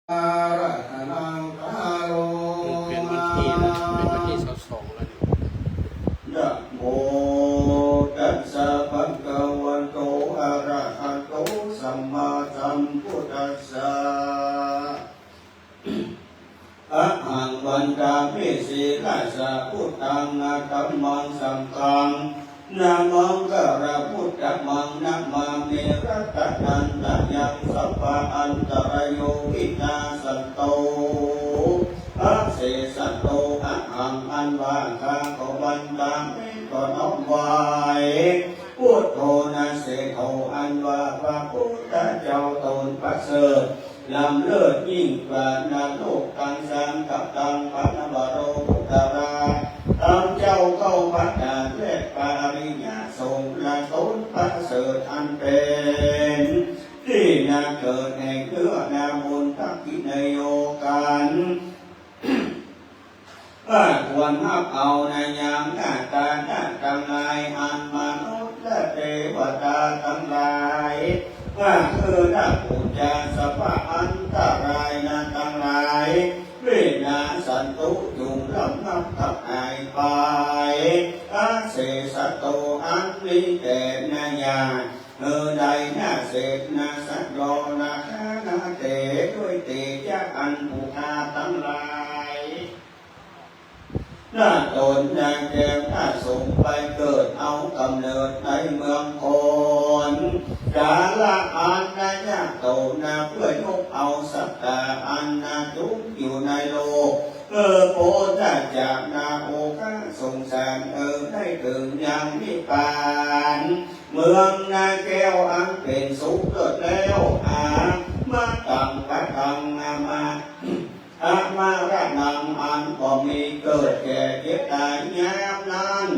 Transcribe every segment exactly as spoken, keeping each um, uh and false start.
รัตนังคาโล เปลี่ยนวันตี้แล้ว เป๋นวันตี้ซาวสองแล้วนี่ นะโมตัสสะ ภะคะวะโต อะระหะโต สัมมาสัมพุทธัสสะ อะหัง วันดามิ สีลัสสะ พุทธัง นะธัมมัง สังฆัง นะมังคะระ พุทธัมมัง นะมามิ รัตนันตะยัง สัพพะอันตะราโย วินาสสันโต อะเสสะโต อะหัง อันว่าข้าก็วันดามิ ก็น้อมไหว้ พุทโธ นะเสโถ อันว่าพระพุทธเจ้าต๋นประเสริฐ ล้ำเลิศยิ่งกว่านรกตังสาม กับตังพระนวโรกุตตะรา ตังเจ้าเก้าพระจาตุ และปริยาสงฆ์ และต๋นประเสริฐอันเป๋นตี้นาเกิดแห่งเนื้อนาบุญทักขิณโยกัน ว่าควรฮับเอานายังนาตานะตังหลาย อันมนุษย์และเตวตาตังหลาย ว่าคือนักปู๋จาสัพพะอันตรายนาตังหลาย วินาสสันตุ จุ่งระงับดับหายไป อะเสสะโต อันมีแก่นายัง เออ ได้นาเสสนาสักดอนาคานาเถ ด้วยเตจะอันผู้ข้าตังหลาย นาต๋นนาแก้วนาสงฆ์ไปเกิดเอาก๋ำเนิดในเมืองคน กาละอันนายากโตนา เปื้อยกเอาสัตตาอันนาจุมอยู่ในโลก เออ ป๊นจากนาโอฆะสงสาร เออ ได้เถิงยังนิพพาน เมืองนาแก้วอันเป๋นสุขเลิศแล้ว อามาตัง ปะตัง อามา อะมะระณัง อันบ่มีเกิดแก่เจ็บต๋ายยามนั้น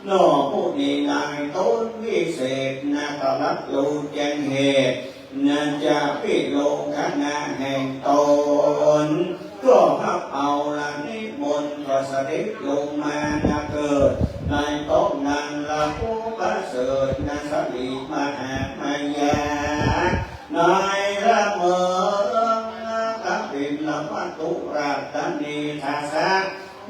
หนอ มุนีนาย ต๋นวิเศษนาตรัสฮู้แจ้งเหตุ นาจะวิโลกะนาแห่งต๋น ก็ฮับเอาละนิมนต์ ก็เสด็จลงมานาเกิด ในต๊อกนั้นละผู้ประเสริฐนา สะหลีมหามายา ในละเมืองนาคาปิลปะตุราชธานี ทาสะ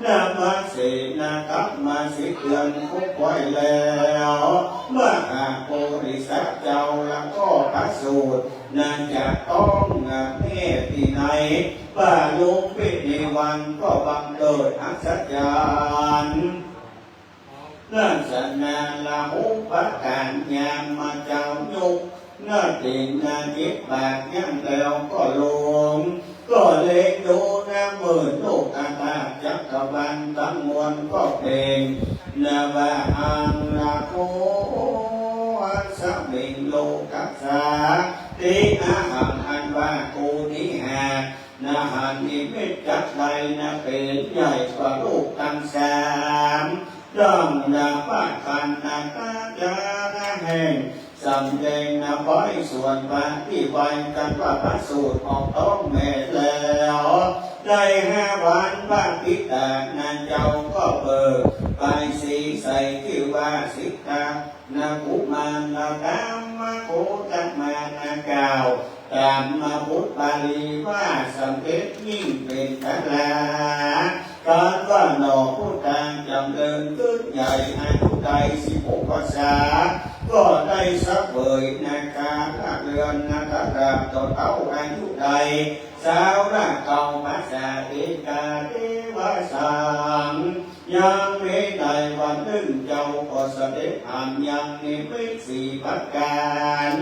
นามาเสนากัปมาสิบเดือนครบถ้วนแล้ว มหาปุริสะเจ้าละก็ประสูติ นาจะต้องนาแม่ตี้ใน ป่าลุมพินีวันก็บังเกิดอัศจรรย์ นาสนาละหุปการยามมาเจ้ายก นาตินนาจิตปากยังแล้วก็ลง ก็เล็งดูนาหมื่นโลกธาตุจักรวาลตังมวลก็เปล่ง นวะหังนะโค อัสมิงโลกัสสาติ อะหัง อันว่ากูนี้หาก นาหันนิมิตจักใดนาเป๋นใหญ่กว่าโลกตังสาม ดังนาปะกันนาตาจานาแห่ง สำแดงนาไว้ส่วนปฏิวัติกันว่าประสูติออกต๊องแม่แล้ว ได้ห้าวัน พระปิตานาเจ้าก็เบิก ไปสีใส จื้อว่าสิทธา นากุมาร นาตามโคตมานากล่าว ตามมาพุทธบาลีว่าสำเร็จยิ่งเป๋นตาลา กันว่าหนอพุทธาจ๋ำเริญขึ้นใหญ่ อายุได้สิบหกพรรษา ก็ได้เสวยนาคาละเรือนนาคาราชต่อเต้า อายุได้สาวละเก้าพรรษา เอกาเทวสัง ยังมีในวันนึ่งเจ้าก็เสด็จผ่านยังนิมิตสี่ประก๋าน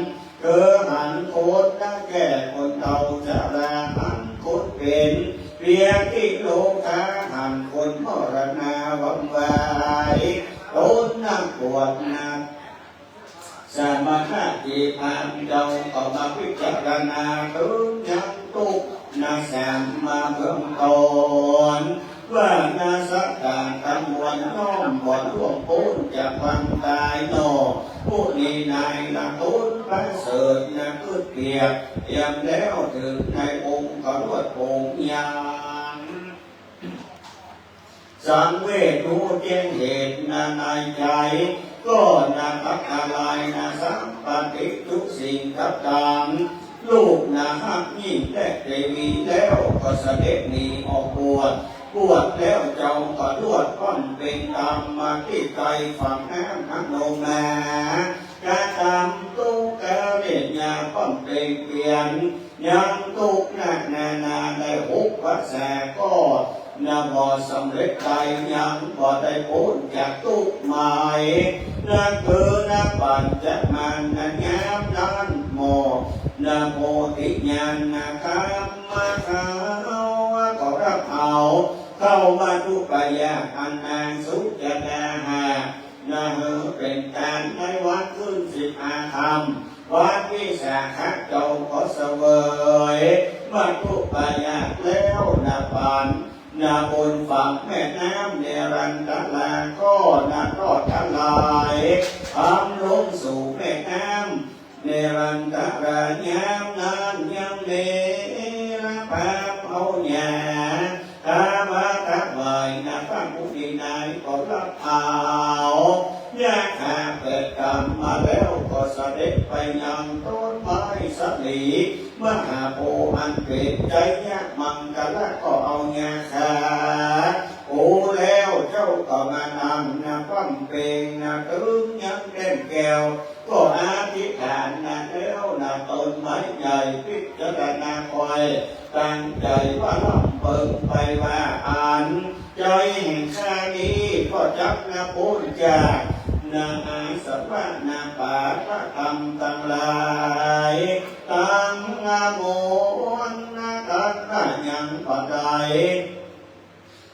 คือหันคนนาแก่คนเฒ่าจารา หันคนเป๋นเปียกิโลคา หันคนมรณาวังวาย ต๋นนักบวชนา สมณะจีพราหมณ์เจ้าก็มาพิจารณาเถิงยังตุ๊กข์นาสามมาเบื้องต้น ว่านาสัตตาตังมวลย่อมบ่ล่วงป๊นจากความต๋ายหนอ ผู้นี้นายละต๋นประเสริฐนา กึ๊ดเปียกเตรียมแล้วเถิงในองค์กรวดโผงยัง สังเวชฮู้แจ้งเหตุนาในใจ๋ ก็นาตักอะไรนาสัมปติทุกสิ่งกับธรรม ลูกนาฮักยิ่งและเตวีแล้วก็เสด็จหนีออกบวช บวชแล้วเจ้าก็ลวดป้อมเป็นกรรมที่ไกลฝั่งน้ำอโนมา กระทำตุ๊กขเวทนาป้อมเป็นเกวียน ยังตุ๊กข์นานาได้หกพรรษาก็ นะบ่สำเร็จได้ยังบ่ได้ป๊นจากตุ๊กข์หมาย นะคือนะปัญจมารนะยามนั้นหมอ นะโพธิญาณนะคำมาเขาก็รับเอา เข้ามาทุปายาอันนางสุจตาหาก นะหื้อเป็นตานในวันขึ้นสิบห้าค่ำ วันวิสาขะเจ้าก็เสวย มัทธุปายาตแล้วนะปัญ นะบนฝั่งแม่น้ำเนรัญชราก็นะทอดทลาย ทำลงสู่แม่น้ำเนรัญชรายามนั้นยังเนรภาพเอาหญ้า ถวายถวายนะพระมุนีนายก็รับเอา หญ้าคาแปดกำมาแล้วก็เสด็จไปยังต้นไม้สาลี มหาโพธิ์อันเป็นชัยมังคละก็เอาหญ้าคา โอ้แล้วเจ้าก็มานั่งนะป้อมเปงนะตึงยังแก้มแก้ว ก็อธิษฐานนะแล้วนะต้นไม้ใหญ่พิจารณาคอย ตั้งใจ๋ว่าลำเปิงไปว่าอั้น ใจ๋แห่งข้านี้ก็จักนะป๊นจากนะอาสวะนะปาปะกรรมตังหลาย ตังนะมวลนะตังนะยังบ่ได้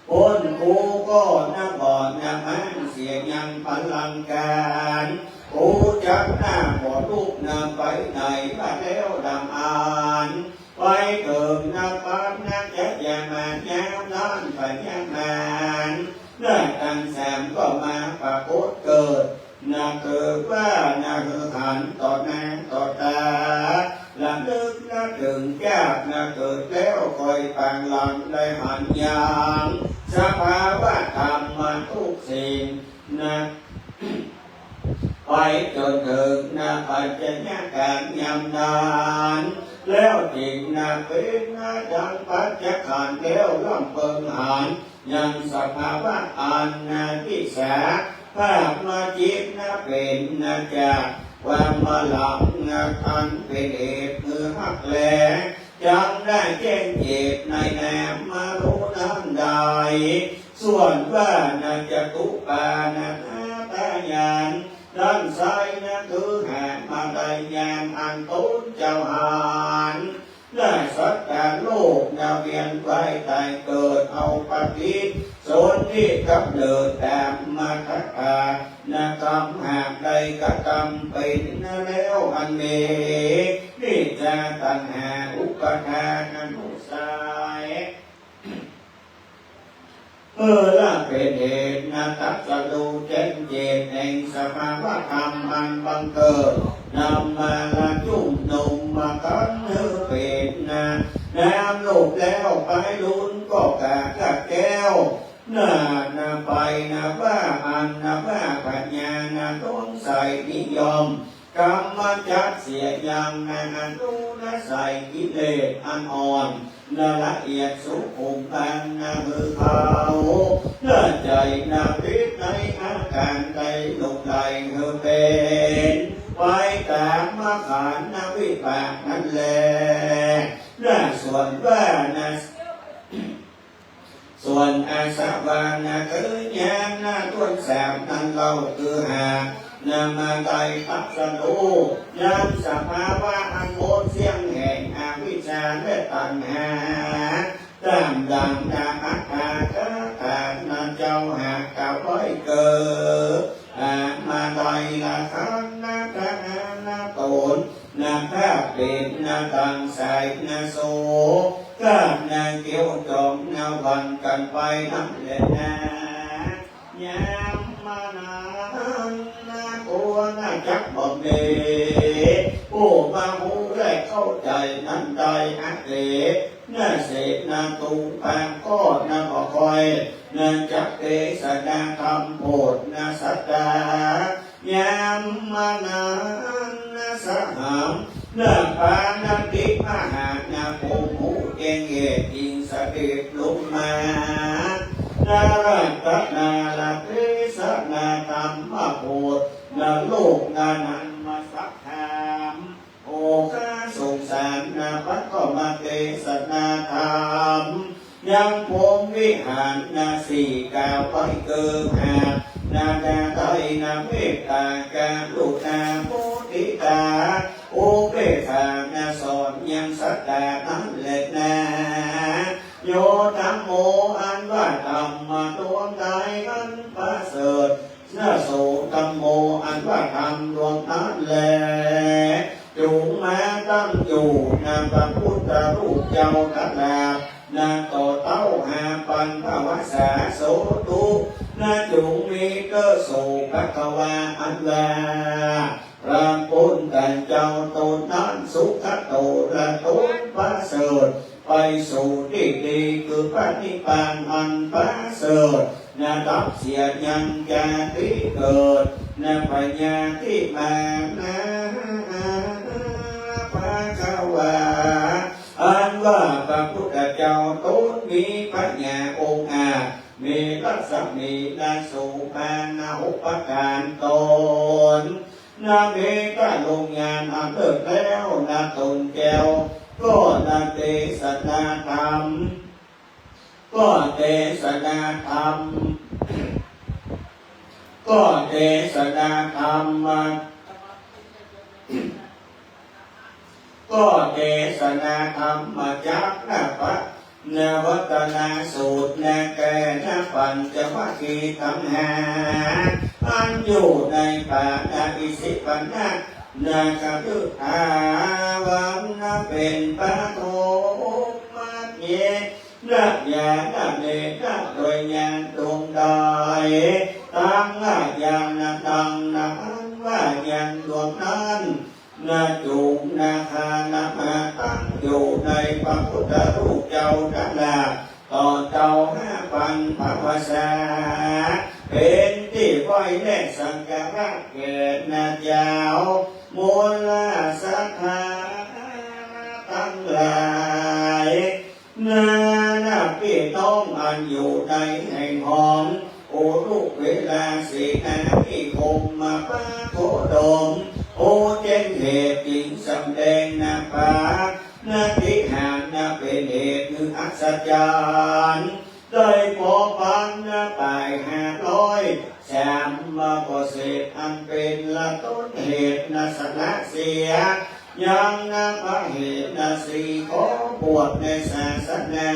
ป๊นกูก็นะบ่นะม้างเสียยังพลังการ กูจักนะบ่ลุกนะไปไหนมาแล้วดังอั้น ไปเถิงนะปัญจยามายามนั้นพญามารนะตังสามก็มาปรากฏเกิด นะเกิดว่านะหื้อหันต่อหน้าต่อตา ระลึกนะเถิงชาตินะเกิดแล้วคอยปางหลังได้หันยัง สภาวะธรรมทุกสิ่งนะ ไปจนเถิงนะปัจจัยการยามนั้น แล้วจึงนะเป็นนะดังปัจจัยขันธ์แล้วลำเปิงหัน ยังสภาวะอันนะวิสา ภาพมาจิตนะเป็นนะจากความมาหลังนะอันเป็นเหตุคือฮักแล จังได้แจ้งเจตในนามมารู้นั้นได้ ส่วนว่านะจตุปานะทาตญาณ ด้านซ้ายนะคือหามาได้ญาณอันตนเจ้าหัน และสัตว์โลกนะเวียนว่ายตายเกิดเอาปฏิสนธิกำเนิดตามมาคตานะกรรมหากได้กระทำเป็นนะแล้วอันมี นิจจาตัณหาอุปาทานอนุสัย เพื่อละเป็นเหตุนะตรัสรู้แจ้งเจตแห่งสภาวะธรรมอันบังเกิด นำมาละจุ่มนุมมากันหื้อเป็นนะ น้ำลูกแล้วไปลุ้นก็กะกะแก้ว นานาไปนะว่าอันนะว่าพญานะดวงใสนิยม กำจัดเสียยังนะอนุนะใสกิเลสอันอ่อนนะละเอียดสุขุมบางนะหื้อเขานะใจ๋นะพิษในอาการใดลงไหลหื้อเป็น ไปตามมะขันนะวิบากนั้นแล นะส่วนว่านะ ส่วนอาสวะนะคือญาณนะต้นสามนั้นเล่าคือหากนะมาได้ตรัสรู้ยังสภาวะอันหมดเสี้ยงแห่งอวิชชาและตัณหา ตามดังนะอัตถากถานะเจ้าหากกล่าวไว้เกิด อามาได้ละขันนะทหารนะตน นะภาคเด่นนะต่างสายนะโส กาบนะเกี่ยวจองนะหวั่นกันไปนั้นแลนะ ยามมานั้นนะตัวนะจักบ่มี ผู้มาฮู้และเข้าใจ๋นั้นได้อะเต นะเสนาตุงปางก็นะบ่ค่อย นะจักเตสนาธรรมโผดนะสัตตา ยามมานั้นนะสหัง นปานาติมหานาภูมิ แจ้งเหตุจึงเสด็จลงมา นรัตนาละเทศนาธรรมบท นโลกนานังมาสักถาม โอคาสงสารนาปัตตมเทศนาธรรม ยังพรหมวิหารนาสี่กล่าวไว้เกินหาด นาคาไตรนาเมตตากรุณามุทิตา อุเบกขานาสอนยังสัตตานั้นแลนา โยธัมโม อันว่าธรรมะดวงใดอันประเสริฐ นาโสธัมโม อันว่าธรรมดวงนั้นแล จุ่งมาตั้งอยู่นาพระพุทธรูปเจ้าตลาด นาต่อเต้าห้าปันภวสาโสตุ นาจุ่งมีเก้อโสภควาอันว่า พระพุทธเจ้าตนนั้นสุขโต ละตนประเสริฐ ไปสู่ตี้ดีคือพระนิพพานอันประเสริฐ นาดับเสียยังจาติเกิด นาพยาธิมานาภควา อันว่าพระพุทธเจ้าตนมีพญาองค์อาจ มีรัศมีนาโสภานาหกประการตน นามีกะลงญาณอันเลิศแล้ว นาตนแก้ว ก็นาเทศนาธรรม ก็เทศนาธรรม ก็เทศนาธรรมมา ก็เทศนาธรรมมาจากนาพระนวัตนสูตร นาแก่นาปัญจวัคคีย์ตังห้า อันอยู่ในป่านาอิสิปตนะ นาคฤหาวัน นาเป็นปฐมมเย นาญาณเนนะ โดยญาณดวงใด ตังนาญาณตัง นาอันว่าญาณดวงนั้น นาจุ่งนาคานามาตั้งอยู่ในพระพุทธรูปเจ้าตลาด ต่อเต้าห้าปันภวสา เป็นตี้ไหว้และสักการะแก่นาเจ้า มูลศรัทธาตังหลาย นานาปี้น้องอันอยู่ในแห่งหอง อุรุเวลาเสนานิคมมาปะโคดม โอเจ้งเหตุจึงสำแดงนาปานาฏิหาริย์ นาเป็นเหตุคืออัศจรรย์ ได้ปอปันนาป่ายห้าร้อยสาม มาก็เสพอันเป็นละต้นเหตุนาสละเสีย ยังนาพระเหตุนาสีขอบวชในศาสนา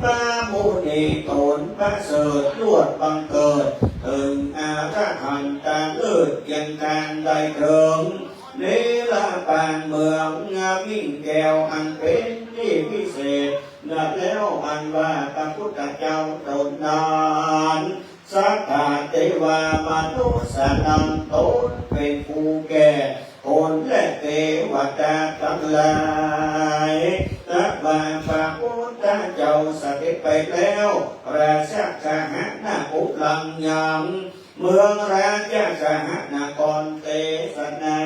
พระมุนีตนประเสริฐลวดบังเกิด ถึงอรหันตาเลิศยังการได้เถิง เนรปานเมืองงามิ่งแก้วอันเป็นที่วิเศษ นักแล้วอันว่าพระพุทธเจ้าตนนั้น สัทธาเทวามนุสสานัง ตนเป็นผู้แก่คนและเทวดาตังหลาย นักว่าพระพุทธเจ้าเสด็จไปแล้ว ราชคหะนาปุรังยัง เมืองราชคหะนครเตสนา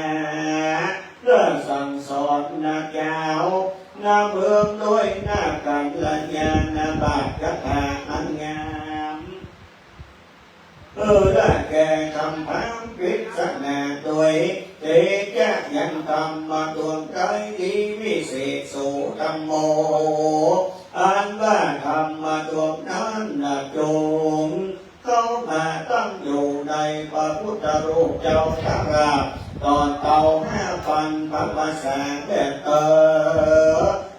เพื่อสั่งสอนนาเจ้านาเมืองด้วยนากัลยาณาบาทคาถาอันงาม เออ ละแก่คำถามปริศนาโดย เตจะยังธรรมะดวงใดดีวิเศษโสธัมโม อันว่าธรรมะดวงนั้นนะจง เข้ามาตั้งอยู่ในพระพุทธรูปเจ้าตลาด ต่อเต้าห้าปันภวสาแลเตอ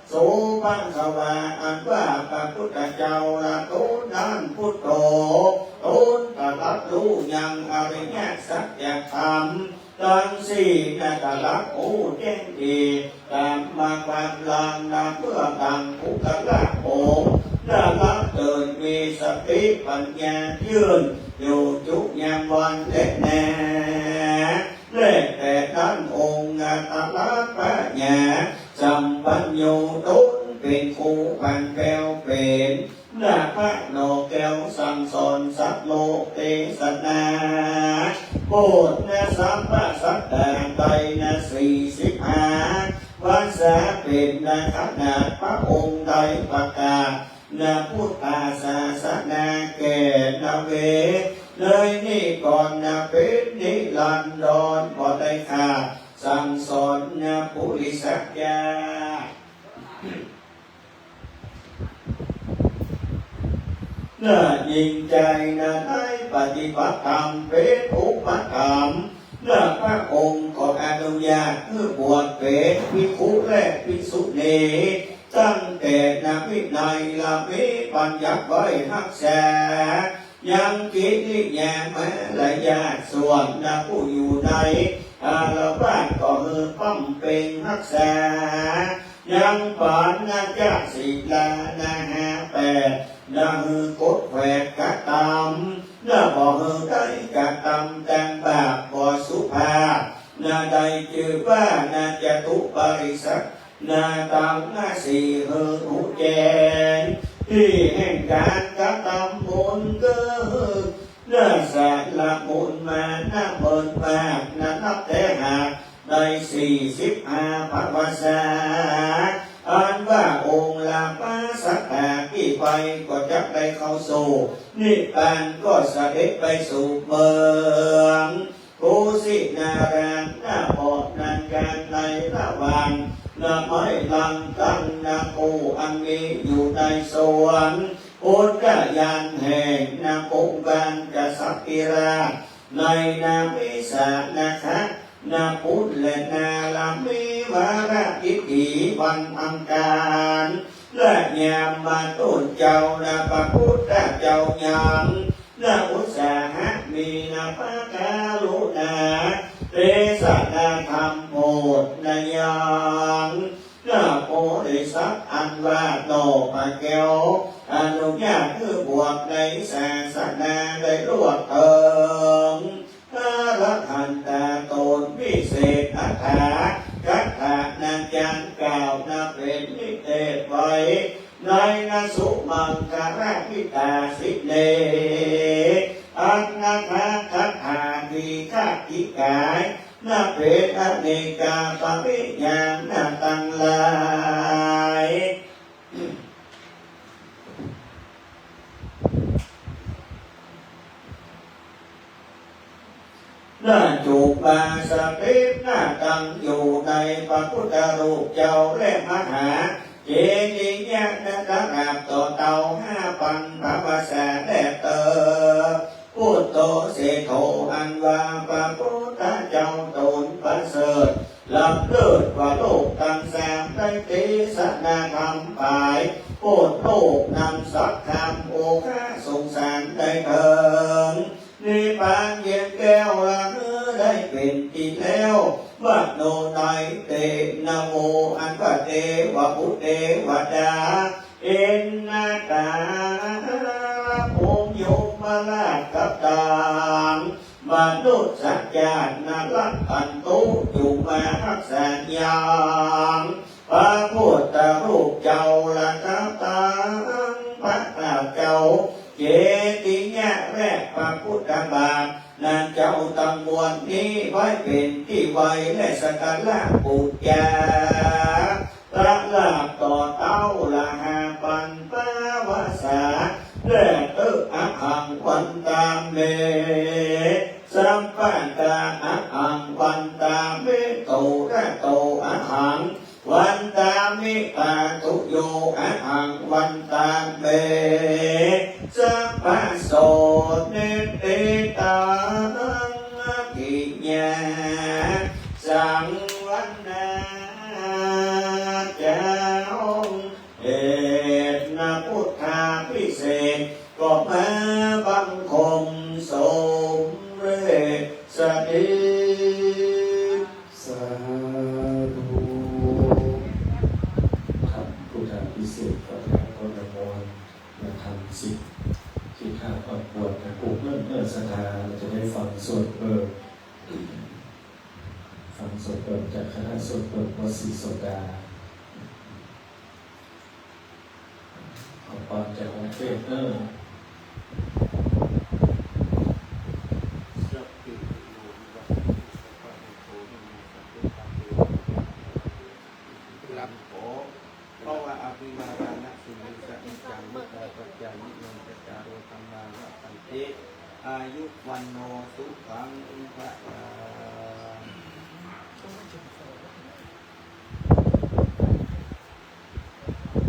โสภควา อันว่าพระพุทธเจ้าละตนนั้นพุทโธ ตนตรัสฮู้ยังอริยสัจธรรมตังสี่ นาตรัสฮู้แจ้งดี ตามมาความหลังนาเมื่อตังปุคคละองค์ นาละเกิดมีสติปัญญายืนอยู่จุยามวันแลนา และแต่นั้นองค์นาตรัสปัญญาสัมปัญโญ ตนเป็นผู้พันแผ้วเป๋น นาพระหน่อแก้วสั่งสอนสัตว์โลกเตสนา โปรดนาสัพพะสัตว์ใดนาสี่สิบห้า เป๋นนาขนาถพระองค์ได้ประกาศนาพุทธศาสนาแก่นาเว เลยนี้ก่อนนาเป๋นนิรันดรบ่ได้ขาดสั่งสอนนาปุริสญาติ เน่อยิ่งใจ๋นาได้ปฏิบัติธรรมเป๋นอุปถัมภ์ เน่อพระองค์ก็อนุญาตหื้อบวชเป๋นภิกขุและภิกษุณี ตั้งแต่นาวินัยละมีบัญญัติไว้ฮักษา ยังกิริยามารยาทส่วนนาผู้อยู่ในอารวาสก็หื้อบำเพ็งฮักษา ยังปาณาติศีลานาห้าแปด นาหื้อกดแขวดกระตำ นาบ่หื้อได้กระตำตางบาปบ่สุภาพ นาได้จื้อว่านาจตุปริษ นาตังนาสี่หื้อฮู้แจ้ง ตี้แห่งก๋านกระตำบุญก็หื้อ นาสละบุญมานาเปิดมากนานับแต่หาก ได้สี่สิบห้าพรรษา อันว่าองค์ละพระสัตตากี้ไปก็จักได้เข้าสู่นิพพานก็เสด็จไปสู่เมืองกุสินารา นาเป๋าะนั้นก๋านในระหว่างนาไม้ลังตั้งนาปูอันมีอยู่ในสวนอุทยานแห่งนาปูบานกษัตริย์ราช ในนามิสานาคะ นาปุธและนาละมีวาระดิถีวันอังคาร และยามมาต้นเจ้านาพระพุทธเจ้ายัง นาอุตสาหะมีนาพระกรุณา เตสนาธรรมโพชนายัง นาโพธิสัตว์อันว่าหน่อพระแก้ว อนุญาตหื้อบวชในศาสนาได้ลวดเถิง อรหันตาต๋นวิเศษอัฏฐากัตถานาจันกล่าวนาเป๋นนิเทศไว้ ในนาสุมังคลวิตาสิเน อันนาถกถาทีฆนิกาย นาเป๋นอเนกาปริยานนาตังหลาย นาจุบาสะเป๋นนาตั้งอยู่ในพระพุทธรูปเจ้าและมหาเจดียะนาตราบต่อเต้าห้าปันพรรษาแลเติบ พุทโธเศโธ อันว่าพระพุทธเจ้าต๋นประเสริฐ ล้ำเลิศกว่าโลกตังสาม ได้เตสนาธรรมปาย โพชโลกนำสักคำ โอฆะสงสารได้เถิง นิพพานเย็นแก้วละหื้อได้เป๋นตี้แล้ว มโนในเตนะโม อันว่าเตวบุตรเตวดา อินทาพรหมยมราชกับตัง มนุษย์สัจจานารักขันตุ จุ่งมาฮักษายัง พระพุทธรูปเจ้าละกับตัง พระเจ้าเจดียะและพระพุทธบาท นาเจ้าตังมวลนี้ไว้เป๋นตี้ไหว้และสักการะปู๋จา ตลาบต่อเต้าละห้าปันพรรษา และเต๊อะ อะหังวันตาเม สัพพะตา อะหังวันตาเม โตระโต อะหังวันตามิ ปาทุโย อะหังวันตาเม สัพพะโส เนติตัง อภิญญา สังวรรณา เจ้า เหตุนาพุทธาภิเษก ก็มาบังคมสมเร็จสถิต สาธุ ครับ พุทธาภิเษก ก็แทนพระนโม มาทำสิทธิ์ที่ข้าพระบวชนะ ผูกเนิ่นเนิ่นศรัทธา เราจะได้ฟังสวดเปิด ฟังสวดเปิดจากคณะสวดเปิดวัดศรีโสดา ขอพรจากองค์เทพเนอะ สัพเพโพวิวัชชันตุ สัพพะโรโควินัสสะตุ มาเตภวัตวันตรายโย สุขีอัตถะนิรักขา นิรังโภ อายุ วัณโณ สุขัง พลัง